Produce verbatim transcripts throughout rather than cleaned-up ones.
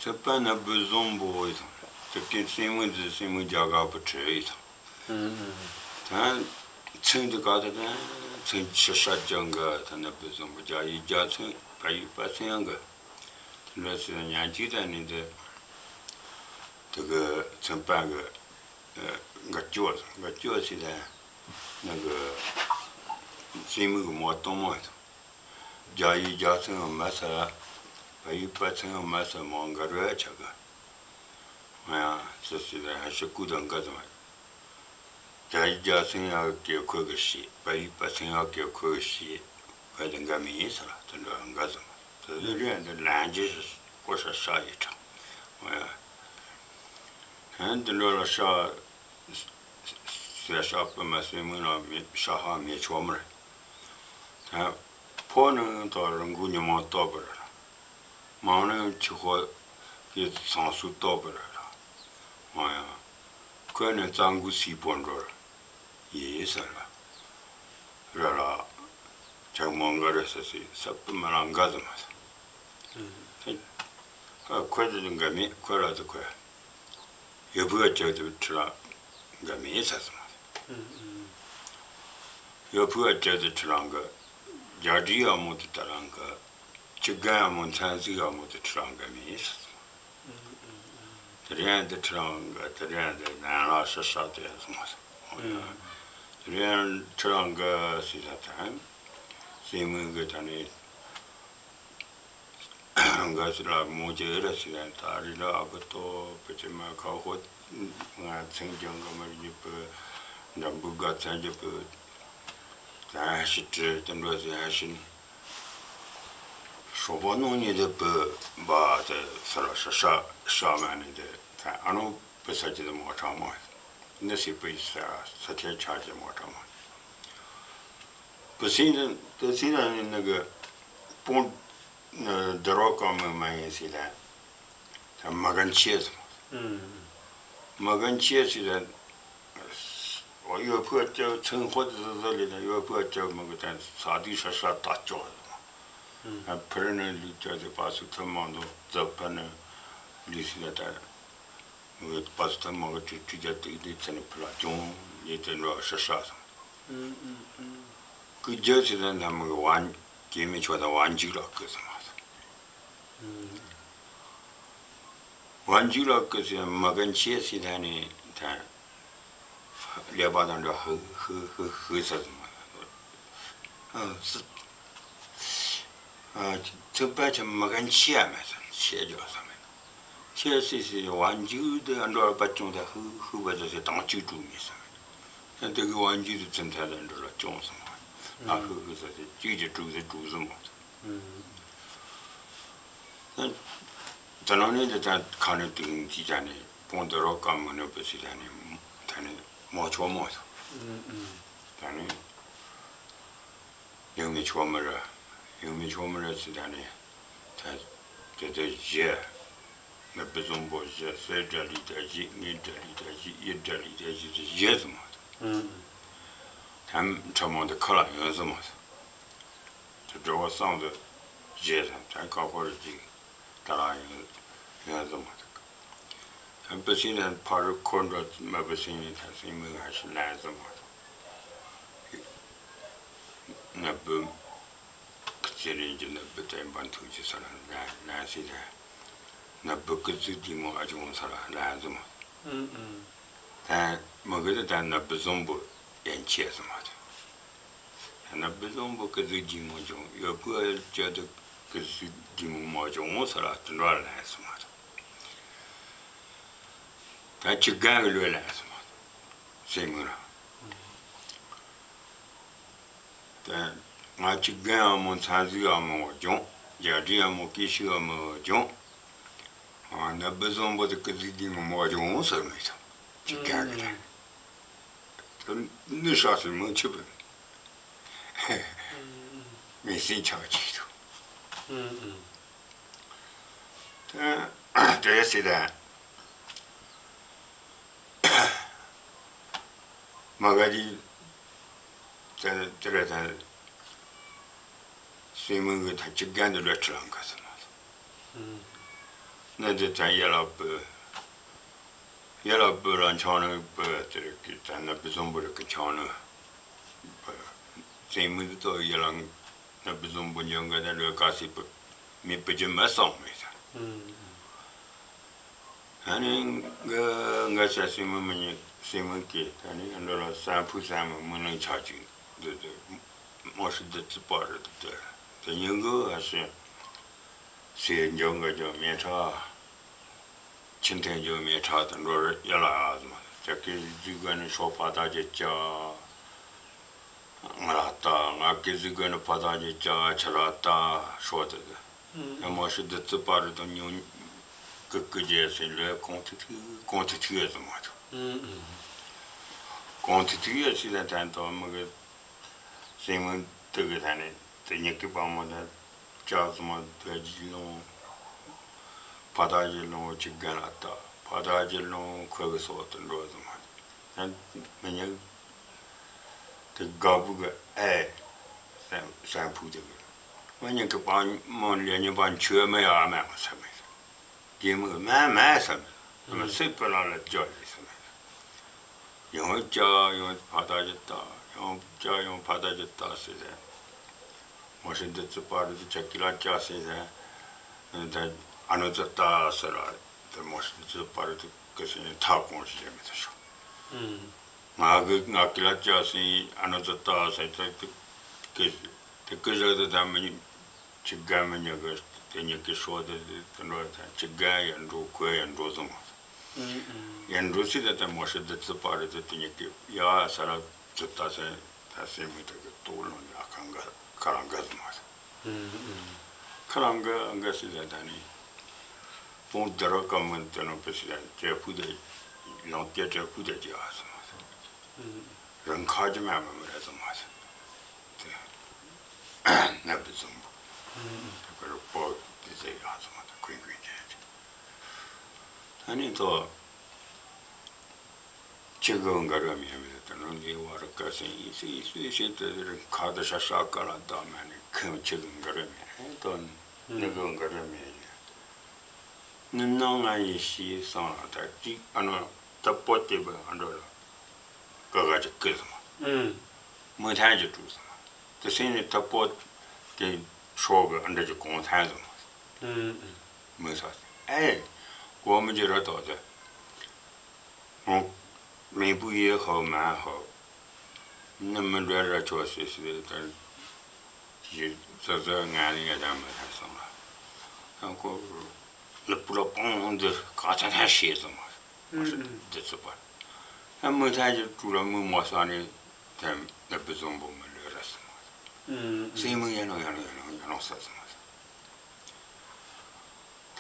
ཚེ་དཔལ་ནོར་བུ་བཟང་པོ་ཡི་དང་། དེ་གའི་སྲིན་མོ་འདི་སྲིན་མོ་རྒྱ་གར་པུ་ཁྲི་ཡི་དང་། ད་ཚེ་འདི་ག་ད་ད་ཚེ་ཕྱི་ཤ་ཅང་གི་ད་ནོར་བུ་བཟང་པོ་རྒྱ་ཡི་རྒྱ་ཚེ་བལ་ཡུལ་པ་ཚེ་ཡང་གི། དེ་འདྲ་སེ་ཉན་གཅིག་ད་ནི་འདི་དེ་གི་ཚེ་དཔལ་གི་འགའ་སྐྱོ་འགའ་སྐྱོ་སེ་ད་ནི་གི་སྲིན་མོ་གི་མོ་གཏོང་མོ་ཡི་དང་། རྒྱ་ཡི་རྒྱ་ཚང་མ་ས། བལ་ཡུལ་པ་ཚང་མ་ས་མང་ག་རུ་ཆ་ག་ང་ཡང་སི་སི་ལ་ཧ་ཤི་ཀུ་དང་ག་ཚང་། རྒྱ་ཡི་རྒྱ་ཚང་ཡ་གི་ཁོ་གི་ཤི། བལ་ཡུལ་པ་ཚང་ཡ་གི་ཁོ་གི་ཤི། བལ་དུ་འགའ་མི་ཡིན་ས་ལ་དུ་འགྲོ་འགའ་ཚང་། དུ་རེ་འདི་ལན་ཇི་ཤི་ཀོ་ཤ་ཤ་ཡི་ཁྲང་ང་ཡང་། ཧན་དུ་འགྲོ་ལ་ཤ། ཟེར་ཤ་པུ་མ་སེ་མི་ལ་མི་ཤ་ཧ་མི་ཆོ་མར། ད་ཕོ་ནི་ད་རང་གུ་ཉི་མ་ལྟོ་བར། མང་ནི་ཆི་ཧོ་གི་ཚང་སུ་ལྟོ་བར། མ་ཡང་ཁོས་ནི་གཙང་གུ་སི་པོ་འགྲོར་ཡིས་ཟེར་ལ། ར་ར་ཆག་མང་ག་ར་ས་སི་ས་པུ་མ་ལ་འགའ་ཟ་མ་ཟ། ཁོས་དེ་འགའ་མི་ཁོས་ར་དུ་ཁོས། ཡོ་བུ་ཨ་ཅག་དེ་ཁྲི་རང་འགའ་མི་ས་སི་མ་ཟ། ཡོ་བུ་ཨ་ཅག་དེ་ཁྲི་རང་གི་རྒྱ་འདྲི་ཡ་མོ་དེ་ད་རང་གི་ཁྱི་རྒན་ཡ་མོ་མཚན་གཟིགས་ཡ་མོ་དེ་ཁྲི་རང་འགའ་མི་ས་སི་མ། དེ་རིང་དེ་ཁྲི་རང་གི་དེ་རིང་དེ་ནང་ལ་ཤ་ཤ་དེ་ཡ་སི་མ་ཟ། དེ་རིང་ཁྲི་རང་གི་སི་ས་ཐན་སི་མི་གི་ད་ནི། འགའ་ཞིག་ལ་མོ་ཅེ་ར་ཞིག་ལ་ད་རི་ལ་ཨ་བུ་ཏོ་བུ་ཅེ་མ་ཁ་ཧོ། ང་ཚིང་ཀྱང་ག་མར་ཡི་བུ། འགྲམ་བུ་ག་ཚན་གྱི་བུ། ད་ཧ་ཤི་ཏྲི་དེ་འགྲོ་ཞིག་ཧ་ཤི་ནི། ཧྲོ་པོ་ནོ་ཉི་དེ་བུ་བ་དེ་ས་ར་ཤ་ཤ་ཤ་མ་ནི་དེ་ད་ཨ་ནོ་བུ་ས་ཅི་དེ་མོ་ཁྲ་མོ། ནི་སི་བུ་ས་ས་ཐེ་ཆ་ཅི་མོ་ཁྲ་མོ། བུ་སྲིན་དེ་བུ་སྲིན་ལ་ནི་ནི་གི་སྤུན་ནི་དེ་རོ་ཀ་མི་མ་ཡིན་སྲིད་ལ་མ་གན་ཆེ་སོང་། མ་གན་ཆེ་སྲིད་ལ་ཡོད་ཕུ་ཨ་ཅག་ཚང་ཁོ་དེ་ཟ་ཟ་ལི་ལ་ཡོད་ཕུ་ཨ་ཅག་མི་གི་དན་ས་དུས་ཤ་ཤ་ལྟ་ཅོག་ཕར་ནི་ལུས་ཅག་དེ་པ་སུ་ཐུ་མང་དུ་ཛ་ཕར་ནི་ལུས་སྲིད་ལ་ད། ངའི་པ་སུ་ཐ་མ་གི་ཁྲི་ཁྲི་རྒྱ་དེ་དེ་ཚེ་ནི་ཕུ་ལ་ཅུང་ཡེ་དེ་འགྲོ་ཤ་ཤ་སོང་། ཀུ་རྒྱལ་ཚེ་དང་ཐ་མ་གི་བན་སྐྱེ་མི་ཆོག་དང་བན་འཇིགས་ལ་བསྐུལ་སོང་། བན་འཇིགས་ལ་བསྐུལ་སོང་མ་གན་ཆེ་སི་ཐ་ནི་ཐ། ཀླད་པ་དང་འདྲ་ཧུ་ཧུ་ཧུ་ཧུ་ཟེར་སོང་། ཨ་སི། ཨ་ཚིག་པ་ཆ་མ་གན་ཆེ་ཡ་མེད་སོང་ཆེ་རྒྱོ་སོང་མེད། ཆེ་སི་སི་བ་འཇུ་དེ་འགྲོ་བ་ཅུང་དེ་ཧུ་ཧུ་བ་ཟེར་སི་དང་གཅིག་དྲུག་མེད་སོང་མེད། དེ་གི་བ་འཇུ་དེ་ཚིམ་ཐལ་དེ་འགྲོ་ལ་ཅུང་སོང་མ། ཨ་ཧུ་ཧུ་ཟེར་སི་གཅིག་གི་དྲུག་ཟེར་དྲུག་ཟེར་མ། ད་ནང་ནས་འདི་ད་ཁ་ནས་དུས་ཡུན་གྱི་ད་ནས་སྤུན་ཟླ་རོགས་སྐམ་མི་ནུས་པ་ཞིག་ད་ནས་ད་ནས་མོ་ཆོག་མོ་ཟེར། ད་ནས་ཡང་མི་ཆོག་མི་ར་ཡང་མི་ཆོག་མི་ར་ཞིག་ད་ནས་ད་དེ་དེ་བཞི། ནི་བུ་བཟང་པོ་བཞི་སེ་དགྲ་ལི་ད་བཞི་ངའི་དགྲ་ལི་ད་བཞི་ཡི་དགྲ་ལི་ད་བཞི་དེ་བཞི་ཟེར་མོ་ཟེར། ད་ཁྲ་མོ་འདི་ཁ་ལ་ཡོང་ཟེར་མོ་ཟེར། དེ་འགྲོ་བ་སང་དུ་བཞེས་ཟིན་དེ་ཁ་ཁོ་རེ་ཅིག་ད་རང་ཡོད་ཡོད་ཟིན་མ་ཐུབ། དེ་བུ་སྲིན་ནས་ཕ་རུ་འཁོར་འགྲོ་མ་བུ་སྲིན་ནས་ད་སྲིན་མོའི་ཧ་ཤི་ལན་ཟིན་མ་ཐུབ། ནི་བུ་ཀི་ཚེ་རིང་གི་ནི་བུ་བསྟན་པ་མཐུ་ཆེ་ས་ལ་ལན་ལན་སྲིད་ལན་ནི་བུ་ཀི་ཚུལ་དེ་མོ་ཨ་ཅུང་ས་ལ་ལན་ཟིན་མ་ཐུབ། ད་མི་གི་ད་ནི་བུ་བཟང་པོ་ཡན་ཆད་ཟིན་མ་ཐུབ། ན་བུ་བཟང་པོ་ཀི་ཙི་ལྗིད་མོ་ཅུང་ཡོད་པོ་ཅི་དུ་ཀི་ཙི་ལྗིད་མོ་མོ་ཅུང་ངོ་ས་ལ་དུ་འགྲོ་ལ་སོང་མ་ཐུབ། ད་ཅི་གང་གི་ལོས་ལ་སོང་མ་ཐུབ་སེམས་ངོ་ལ། ད་ང་ཅི་གང་ཡང་མོ་ཚ་ཟིག་ཡང་མོ་ཅུང་རྒྱ་དྲི་ཡང་མོ་ཀི་ཤི་ཡང་མོ་ཅུང་། ན་བུ་བཟང་པོ་དུ་ཀི་ཙི་ལྗིད་མོ་མོ་ཅུང་ངོ་ས་མི་ཐུབ་ཅི་གང་གི་ལ། དུ་ནི་ཧྲག་སུ་མི་ཆུབ། མི་སྲིད་ཆགས་ཅིག་ཏུ། དེ་སྲིད་ལ་མ་ག་དི་དེ་དེ་རེད་ད། སྲིན་མོ་གི་ད་ཅི་རྒན་དུ་ལོས་ཁྲི་ལང་ག་ས་མ་ལ། ནི་དེ་ཐན་ཡ་ལ་བུ། ཡ་ལ་བུ་ལ་འཆང་ནི་བུ་དེ་རིགས་ཀྱི་ཐན་ནི་བུ་ཙམ་བུ་རིགས་ཀྱི་འཆང་ནི། བུ། སེམས་མི་དེ་ཡ་ལ་ནི་བུ་ཙམ་བུ་འཇོན་ག་དེ་ལོས་ག་སི་བུ། མི་བུ་ཅི་མི་སོང་མེད་ཐན། ཨ་ནི་འགའ་འགའ་ཤས་སེམས་མི་མི་ཉན་སེམས་མི་སྐྱེ་ད་ནི་འགྲོ་ལ་སེམས་ཕུག་སེམས་མི་མི་ལང་ཆ་ཅིག་འདི་དེ་མོ་ཤི་འདི་ཙི་པ་རེད་དེ་དེ་ཉིན་གུ་ཨ་ཤེ་སེ་འཇོ་འགའ་འཇོ་མེ་ཁྲ་ཆིན་ཐེན་འཇོ་མེ་ཁྲ་དེ་འགྲོ་རེ་ཡ་ལ་ཨ་ཟི་མ་ཅ་ཀི་ཟི་ག་ནི་ཤོ་ཕ་ད་ཅེ་ཅ། ང་ལ་ལྟ་ང་ཀི་ཟི་གོན་ནི་ཕ་ཐག་ཅིག་ཅག་ཆ་ལ་ལྟ་ཤོག་དེ་དེ། ཨེ་མ་ཤི་དེ་ཙི་པ་རི་དང་ཉུང་ཀི་ཀི་རྒྱལ་སྲིད་ལོས་གོང་ཐིག་ཐིག་གོང་ཐིག་ཐིག་ཡོད་ཙམ་མ་ཐུབ། གོང་ཐིག་ཐིག་ཡོད་སྲིད་ལ་ཐན་ཏོ་མི་གི་སེམས་མི་དེ་གི་ཐན་ནི་དེ་ཉི་ཀི་པ་མོ་དེ་ཅག་ཙམ་མ་དེ་ཇི་ལོང་ཕ་ཐག་ཇི་ལོང་ཆི་གན་ལ་ལྟ་ཕ་ཐག་ཇི་ལོང་ཁོ་གི་སོག་དེ་འགྲོ་ཙམ་མ་ཐུབ། མི་ཉག་དེ་དགའ་བུ་གི་ཨེ། སེམས་སེམས་ཕུག་དེ་གི། ང་ཉག་གི་པང་མོ་ལས་ཉི་པང་ཆུ་མི་ཡ་མེད་མ་ས་མེད། རྒྱལ་མོ་གི་མེད་མེད་ས་མེད། ཨ་མ་སེ་པི་ལ་ལ་ཇོ་ལི་ས་མེད། ཡང་ཅག་ཡང་ཕ་ཐག་ཅིག་ལྟ་ཡང་ཅག་ཡང་ཕ་ཐག་ཅིག་ལྟ་ཟེར་ཟེར། མོ་ཤི་འདི་ཙི་པ་རི་ཙི་ཆ་ཀི་ལ་ཅག་ཟེར་ཟེར། ད་ཨ་ནུ་ཙི་ལྟ་ཟེར་ལ་དེ་མོ་ཤི་འདི་ཙི་པ་རི་ཙི་ཀི་ཟེར་ཐག་གོང་ཞིག་རེད་མི་ཐུབ་ཤོག་ང་གི་ང་ཀི་ལ་ཅག་སེ་ཨ་ནུ་ཙི་ལྟ་ཟེར་ཏེ་ཀི་ཏེ་ཀི་ཞག་ཏུ་ད་མི་ཉི་ཆི་ག་མི་ཉི་གི་དེ་ཉི་གི་ཤོག་དེ་དེ་འགྲོ་ད་ཆི་ག་ཡ་འགྲོ་ཁོ་ཡ་འགྲོ་ཙམ་མ་ཡ་འགྲོ་སྲིད་ད་ད་མོ་ཤི་དེ་ཙི་པ་རེད་དེ་དེ་ཉི་གི་ཡ་ས་ར་ཙི་ལྟ་ཟེར་ད་སེ་མི་དེ་གི་ལྟོ་ལོང་ཡ་ཁ་འགའ་ཁ་རང་འགའ་ཙམ་མ་ཁ་རང་འགའ་འགའ་སྲིད་ད་ད་ནི་ཕུང་དེ་ར་ཀ་མི་དེ་ནོ་པེ་སི་ད་ཅེ་ཕུ་དེ་ལོང་ཏེ་ཅེ་ཕུ་དེ་ཅེ་ཨ་ཙམ་མ་རང་ཁ་ཅི་མེད་མ་མི་རེད་ཙམ་མ་ཟད། དེ་ནབ་དེ་ཙམ་པོ། དེ་ཁོ་ར་པོ་དེ་ཟེར་ཡག་ཙམ་མ་དེ་ཁོན་ཁོན་ཅན་ཅིག་ད་ནི་ཐོ་ཁྱི་གི་འགའ་རེ་མེད་མེད་དེ་ནང་གི་བར་དཀའ་སེང་ཡིན་སེ་ཡིན་སེ་ཡིན་སེ་དེ་ཁ་དེ་ཤ་ཤ་ཀ་ལ་བདག་མ་ནི་ཁོན་ཁྱི་གི་འགའ་རེ་མེད་དོ་ནི་གི་འགའ་རེ་མེད་ཡོད། ནི་སྣང་ང་ཡི་ཤེས་སང་ལ་ད་ཅིག་ཨ་ནོ་ད་པོ་ཏེ་བ་ཨ་འགྲོ་ལ་ག་ག་ཅིག་ཀི་སོང་མ། མི་ཐན་ཅིག་དྲུག་སོང་མ། དེ་སེང་ནི་ད་པོ་ཏེ་ཤོག་གི་ཨ་འདྲ་ཅིག་གོང་ཐན་སོང་མ། མི་ས་ཨེ་གོ་མི་ཅི་ར་ཏོ་ཏེ་ཧོ་མེ་བུ་ཡེ་ཧོ་མ་ཧོ། ནི་མི་འདྲ་ར་ཆོག་སི་སི་ད་ཡི་ཙི་ཙི་ང་ནི་ཡ་ད་མི་ཐན་སོང་ལ་ཨ་ཀོ། ལ་པུ་ལ་པང་འདི་ག་ཐ་ཐ་ཤེས་སོང་མ། མ་ཤི་འདི་ཚོ་པ། ཨ་མི་ཐ་ཅི་ཀྲུ་ལ་མི་མ་ས་ནི་དེ་ལ་པི་ཙོང་པོ་མི་ལོས་ར་སོང་མ། སེང་མི་ཡ་ནོ་ཡ་ནོ་ཡ་ནོ་ཡ་ནོ་ས་སོང་མ།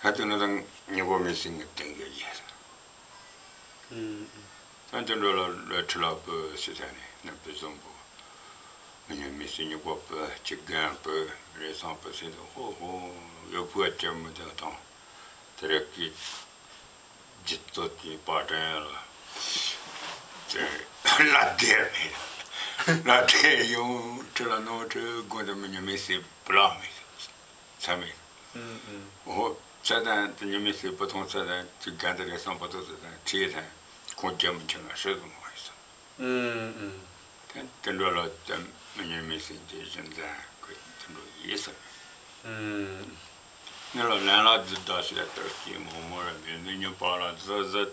ད་དེ་ནི་དང་ཉེ་པོ་མི་སེང་གི་ཏེང་གི་ཡེ་ར། ད་དེ་འགྲོ་ལ་ལོས་ཁྲི་ལ་པི་སི་ཐ་ནི་ལ་པི་ཙོང་པོ། མི་ཉེ་མི་སེང་ཉེ་པོ་པི་ཅི་གན་པི་རེ་སང་པི་སེ་དོ་ཧོ་ཧོ་ཡོ་ཕུ་ཨ་ཅེ་མི་དེ་དང་དེ་རེ་ཀི། ཇི་ཏོ་ཏི་པ་ཏྲེ་ལ། ཏེ་ལ་དེ་རེ། ལ་དེ་ཡོང་ཁྲི་ལ་ནོ་ཁྲི་དགོན་དུ་མི་ཉི་མི་སི་པ་ལ་མི་ཚ་མི། ཨོ་ཚ་དང་དེ་ཉི་མི་སི་པ་ཐོང་ཚ་དང་ཅི་ག་འདི་རེ་སང་པ་ཏོ་ཚ་དང་ཁྲི་དང་ཁོང་རྒྱ་མི་ཆེ་ན་ཧྲི་གི་མ་ཡི་ས། ཨུམ་ཨུམ། དེ་དེ་འགྲོ་ལ་དེ་མི་ཉན་མི་སྲིད་ཀྱི་གཞི་འཛིན་ཁོས་དེ་འགྲོ་ཡིན་ཟེར། ཨུམ། ངས་ལ་ལན་ལ་འདི་ད་ཞིག་ལ་དར་གྱི་མོ་མོ་ར་མི་འདི་ཉོ་པ་ལ་ཟ་ཟ་